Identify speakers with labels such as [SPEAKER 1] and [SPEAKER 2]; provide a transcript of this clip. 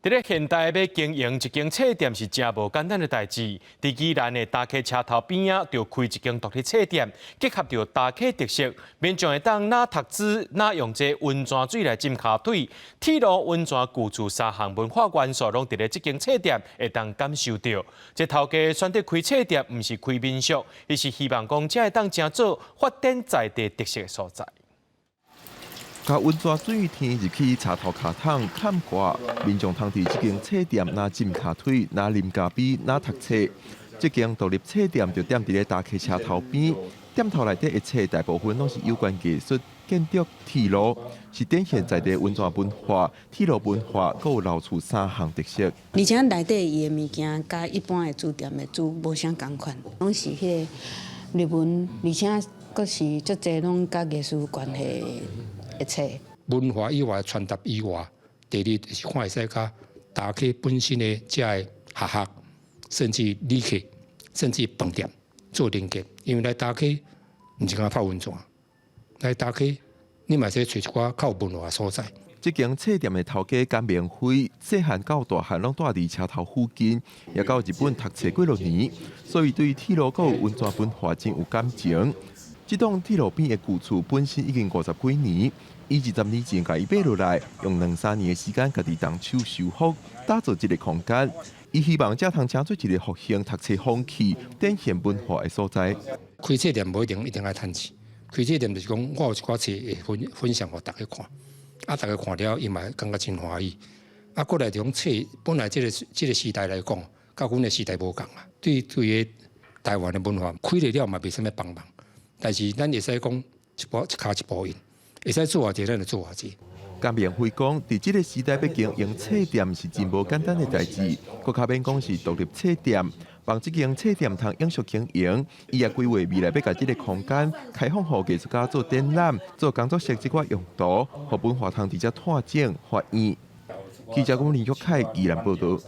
[SPEAKER 1] 佇咧現代欲經營一間冊店是誠無簡單的代誌。佇宜蘭的大溪車頭邊仔，就開一間獨立冊店，結合著大溪特色，民眾會當若讀書，若用這溫泉水來浸跤腿，鐵路溫泉舊厝三項文化元素，攏佇咧這間冊店會當感受著。這頭家選擇開冊店，毋是開民宿，伊是希望講這會當成做發展在地特色的所在。
[SPEAKER 2] 共溫泉水天入去車頭跤桶崁蓋，民眾通佇這間冊店若浸跤腿，若啉咖啡，若讀冊。這間獨立冊店就踮佇咧大溪車頭邊，店頭內底的冊大部分攏是有關藝術、建築、鐵路，是展現在地溫泉文化、鐵路文化，閣有老厝三項特色。
[SPEAKER 3] 而且內底伊的物件，佮一般的書店的書無啥仝款，攏是彼个日文，而且閣是足濟攏佮藝術有關係的冊。
[SPEAKER 4] 文化以外，傳達以外，第二就是看會使佮大溪本身的遮个學校，甚至旅客，甚至飯店做連結。因為來大溪毋是干焦泡溫泉，來大溪你嘛會使揣一寡較有文化的所在。
[SPEAKER 2] 這間冊店的頭家甘明輝，細漢到大漢攏蹛佇車頭附近，也到日本讀冊幾落年，所以對鐵路閣有溫泉文化真有感情。這棟鐵路邊的舊厝本身已經50幾年，伊20年前共伊買落來，用兩三年的時間，家己動手修復，打造這個空間。伊希望這通成做一個復興讀冊風氣、展現文化的所在。
[SPEAKER 4] 開冊店無一定一定愛趁錢，開冊店就是講我有一寡冊會分享予大家看，啊，大家看了伊嘛感覺真歡喜。啊，過來這種冊本來這個時代來講，佮阮的時代無仝啊。對對個台灣的文化開了了嘛，袂啥物幫忙。但是咱會使講一步一跤一步印，會使做偌濟，咱就做偌濟。
[SPEAKER 2] 甘明輝講，佇這個時代欲經營冊店是真無簡單的代誌，閣較免講是獨立冊店。望這間冊店通永續經營，伊也規劃未來欲共這個空間開放予藝術家做展覽、做工作室這寡用途，予文化通佇遮拓展發展。記者龚林玉凱宜蘭報導。